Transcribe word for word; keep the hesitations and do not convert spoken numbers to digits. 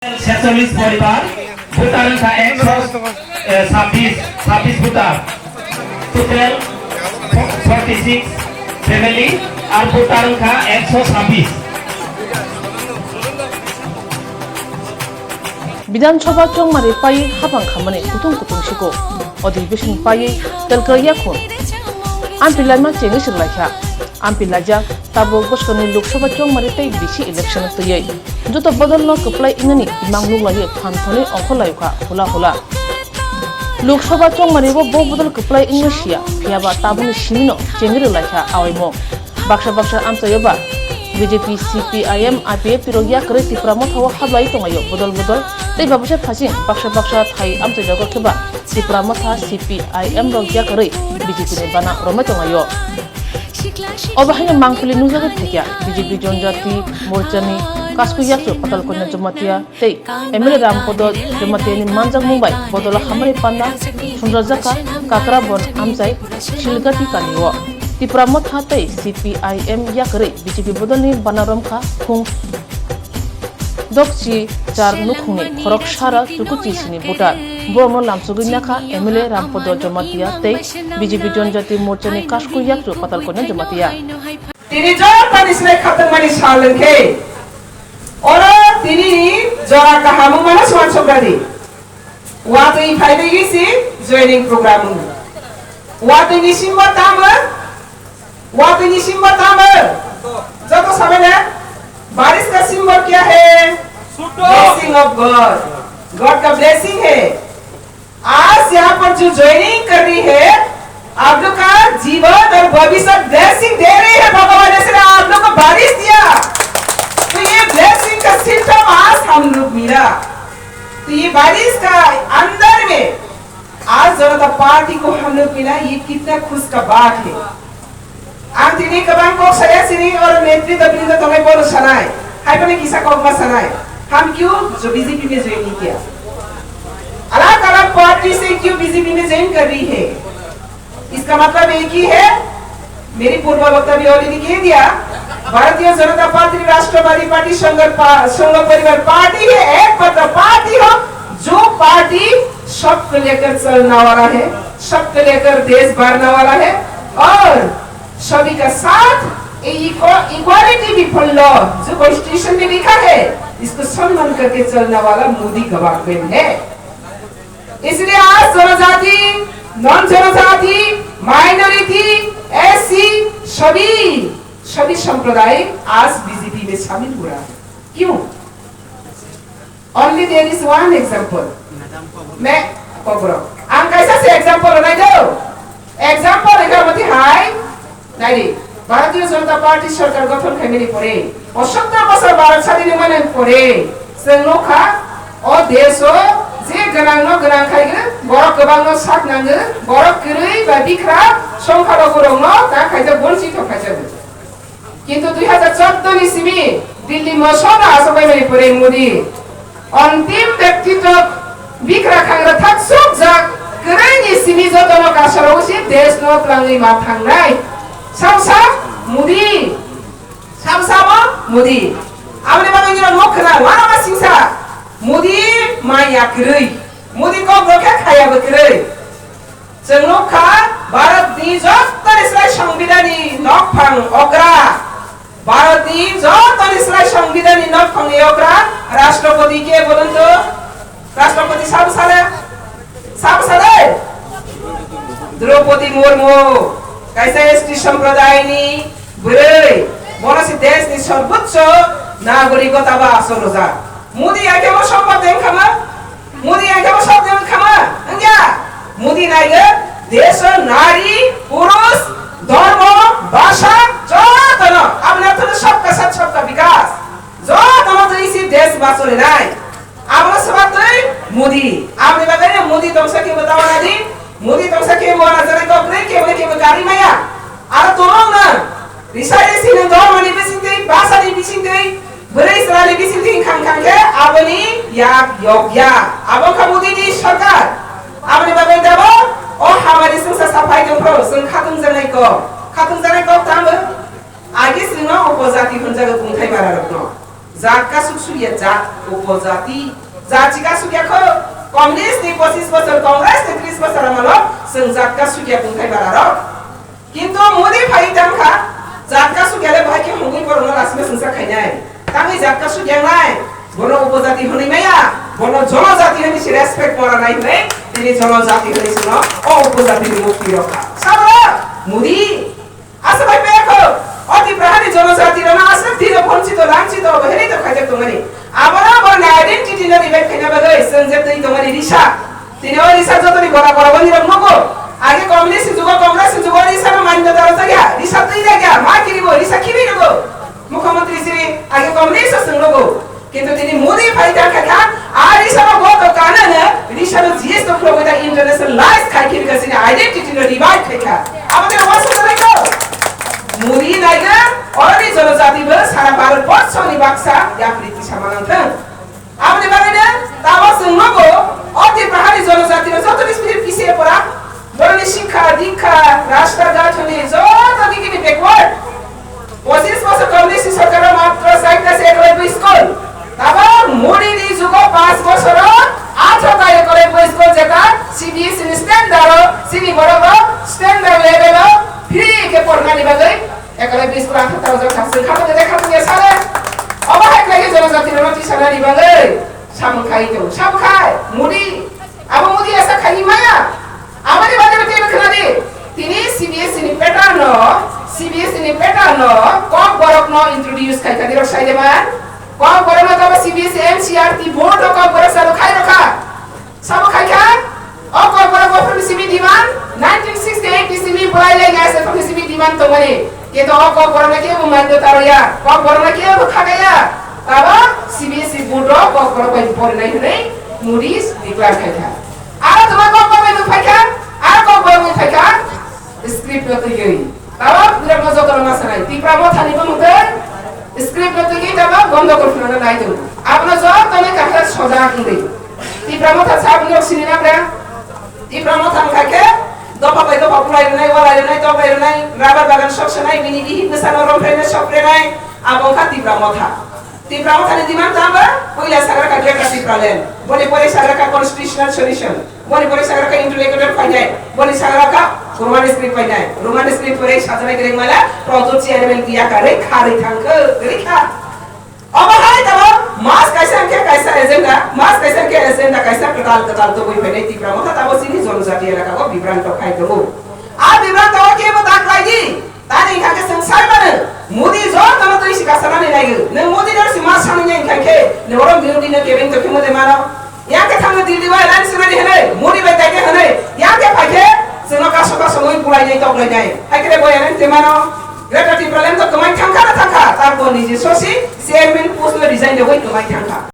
Hetcholish poribar, voter wngkha ekso sabbish, sabbish voter, total forty six family, ar voter wngkha ekso sabbish. Bidhan Sabha chongmari pai hapang khamani kutung kutung siko. Odhibeshon paiwi telkra yakhun. Ampi laima chengwi swrwlaikha. Ampi laijak tabuk bwskangni Lok Sabha chongmari tei bisi election twiwi. Joto bodolno kwplai wngnani imang nuklaio phan thonwi ongkhorlaikha hula hula. Lok Sabha chongmari bo bo bodol kwplai wngwi siya, phiyaba tabukni simino chengwi rwlaikha awaimung. Baksa baksa amchaio ba B J P, C P I M, I P F T rok yakarwi Tipra Motha o hablai tongaio bodol bodol. Tei babase phasing baksa baksa thai amchai jago khe ba Tipra Motha, C P I M rok yakarwi B J P ni bana romwi tongaio. Obo haino mangpili nujagwi phaikha B J P Jonjati Morchani Kasku Yakchu Patal Kanya Jamatia tei M L A Rampodo Jamatia ni manjakmung bai bodolo hamari panda sunrajak kha Kakrabon amchai Silgati kani o. Tipra Motha tei C P I M yakarwi B J P bodolni bana romkha khung dokchi char nukhungni khorok sara chukuchi sini voter. Borokno lamsogwi nakha M L A Rampodo Jamatia tei B J P Jonjati Morchani Kasku Yakchu Patal Kanya Jamatia. Tini jotoni slai khatungmani sal wngkhe, oro tini jora kaham wngmano swan sokradi. Watwi phaiwi si joining program wng. Watwi ni simbo tamo, watwi ni simbo tamo. Joto sabai na, barish ka symbol kya hai? Blessing of God. God ka blessing hai. आज यहाँ पर जो ज्वाइनिंग कर रही है, आप लोग का जीवन और भविष्य ब्लेसिंग दे रही है भगवान, इसलिए आप लोग को बारिश दिया। तो ये ब्लेसिंग का सिम्टम आज हम लोग मिला। तो ये बारिश का अंदर में आज जनता पार्टी को हम लोग मिला, ये कितना खुश का बात है। Ang tini kwbang kok saya sini, oro netri da bini da tongai bono sanai. Hai pone kisa kok ma sanai. हम क्यों जो बीजेपी में ज्वाइन नहीं किया? अलग अलग पार्टी से क्यों बीजेपी में ज्वाइन कर रही है? इसका मतलब एक ही है, मेरी पूर्व वक्ता भी already कह दिया, भारतीय जनता पार्टी राष्ट्रवादी पार्टी संघ पा-, संघ परिवार पार्टी है, एकमात्र पार्टी हो जो पार्टी सबको लेकर चलने वाला है, सबको लेकर देश बढ़ने वाला है और सभी का साथ ये इक्वा-, इक्वालिटी भी फॉलो जो कॉन्स्टिट्यूशन में लिखा है, इसको सम्मान करके चलने वाला मोदी गवर्नमेंट है। इसलिए आज जनजाति, नॉन जनजाति, माइनॉरिटी, एससी, सभी, सभी संप्रदाय आज बीजेपी में शामिल हो रहा है। क्यों? Only there is one example. मैं कोकरो। Ang kaisa se example nai do। Example ekar mati hai। Nai di। Bharatiya Janata पार्टी सरकार गठन khaimani pore, o sottor bosor Bharat sadin wngmani pore, chwng nukha, o desh o je gwnang no gwnang khaigwi, borok kwbang no sak nangwi, borok kwrwi ba bikra, songkha rok no ta khaijak, bonchito khaijago. Kintu dui hazar chordo ni simi Delhi moso no aswk bai mani pore Modi ontim byakti tok bikra khangra thak sukjak kwrwi ni simi joto no kasaro usi desh no twlangwi ma thangnai. Samsa Modi, samsa mo Modi. Aboni bagwi nino nok khna wana ma singsa Modi maya kwrwi, Modi kok rokhe khaya bwkrwi. Chwng nukha, Bharatni jotoni slai Songbidanni nokphang okra. Bharatni jotoni slai Songbidanni nokphangni okra Rashtrapati ke bolon to? Rashtrapati sabo sale? Sabo sale? Draupadi Murmu, kaisa S T sampradayni bwrwi, bono se deshni sorboccho nagorikota ba asol rwjak. Modi akhebo sompot tei wngkha ma? Modi ang khe bo sok de wngkha ma? Wngya? Modi naigo, desh, nari, purush, dhormo, bhasha, jotono. Aboni artho no sabka sath, sabka bikas. Jotono twi si desh bacholinai. Abono swbak twi Modi. Aboni bagwi no Modi tongsa khe bo dawa nadi. Modi tongsa khe bo na jani kok rwi khe bo khe bo kari maya. Aro tongo na. Risa risi no dhormo ni bising twi, bhasha ni bising twi, Bwrwi chwlani bisingtwi wngkha wngkha khe aboni yak yokya. Abo wngkha Modi ni sarkar. Aboni bagwi tabuk o hamari chwngsa saphai tongphuru chwng khatungjaknai kok. Khatungjaknai kok tamo? Agi chwngno upojati hwnjago kungthai bararokno. Jat kasuk sukya jat, upojati. Jat chika sukya kho, Communist ni pochis bosor, Congress ni tris bosor amalo, chwng jat kasukya tongthai bara rok. Kintu Modi phai tangkha, jat kasukya le bahai khe hongwi borokno lasima singsa khainai. Tangwi jat kasukya nai, bono upojati hwnwi maya, bono jonojati hwnwi si respect mora nai hwnwi, tini jonojati hwnwi sino, o upojati ni mukti rokha. Sabra, Modi, Asa bai pekho, o Tipra hani jonojati rano asa tiro phonchito, langchito, bo heri to khaijak tongmani. Aboro bo na identity no revive khaina bagwi chwng je twi tongmani risa. Tini o risa jotoni bora bora boni rok nugo. Age communist jugo, Congress jugo risa no mani daro jagya, risa twi jagya, ma kiri bo, risa khibi nugo. Mukhyamantri siri age communist chwng nugo. Kintu tini Modi phai ta kha kha, a risano bo to kanana, risano G S to khulogwi ta internationalize khai khe bika sini identity no revive khai kha. Abo tini wasu nai ko. Modi naiga, oroni jonojati bo sara Bharat borsho ni baksa yapri tisa manang thang. Abo ni bagwi no, tabo chwng nogo, o Tipra hani jonojati no joto ni sini pisi pora, boroni sikha, dikha, rasta ghat hwnwi joto digi ni backward. Pochis bosor Congress ni sorkaro matro chaita se ekolai bui school. Tabo Modi ni jugo panch bosoro athro ta ekolai bui school jeta C B S E ni standard o, chini borok rok standard level o free khe porna ni bagwi ekolai bui school athro ta ojak thang sing khatung de khatung ya sare. Obo hai khlai khe jonojati rok no tisana ni bagwi samung khai tong. Samung khai Modi. Abo Modi asa khai maya. Aboni bagwi no teibo khna di. Tini C B S E ni pattern no, C B S E ni pattern no kok borok no introduce khai kha dirok sai de man. Kok borok no tabo C B S E N C E R T board no kok borok salo khai rokha. Sabo khai kha. O kok borok bo phone simi demand nineteen sixty-eight ni simi bolai lai ngai se phone simi demand tongmani. Keto o kok borok no kebo mando taro ya. Kok borok no kebo khaga ya. Tabo C B S E board o kok borok bai borinai hwnwi Modi declare khai kha. Aro tuma kok bai nung phaikha, aro kok bai nung phaikha, script no twiwi. Tabo birat no joto no ma sanai. Tipra Motha ni bumung tei script no twiwi tabo bondo kor phunana nai tongo. Abono joto ni kahar soja wngwi. Tipra Motha sa bini sini na bra. Tipra Motha wngkha khe dopha bai dopha bulai rwnai, walai rwnai, toklai rwnai, rubber bagan sok sanai, bini bihik bwsano romphrenai, sokrenai, abo wngkha Tipra Motha. Tipra Mothani demand tamo, puila sagra kha Greater Tipraland. Boni pore sagra kha constitutional solution. Boni pore sagra kha interlocutor phainai. Boni sagra kha Roman script phainai. Roman script pore sajana kereng mala, Pradyot chairman kiya kha, rei kha, rei thang kha, rei kha. Obo hai tamo, mas kaisa hwnkhe kaisa agenda, mas kaisa hwnkhe agenda kaisa kwtal kwtal tubui phainai Tipra Motha tamo chini jonojati elaka o bibranto khai tongo. A bibranto o kebo ta khlai di. Tani hingkha khe chwng sai mano, Modi jotono twi si kasanani naigo. Nwng Modi no si ma sanwi ya hingkha khe, nwng oro Modi no kebeng tokhe Modi mano. Yang khe thangno Delhi bai alliance rwdi hwnwi, Modi bai daide hwnwi. Yang khe phai khe chwngno kaso kaso wi bulai nai toklai nai. Hai khe bo alliance de mano. Greater Tipraland to kwmai thangkha na thangkha, tar bo niji sosi chairman post no resign de wi kwmai thangkha.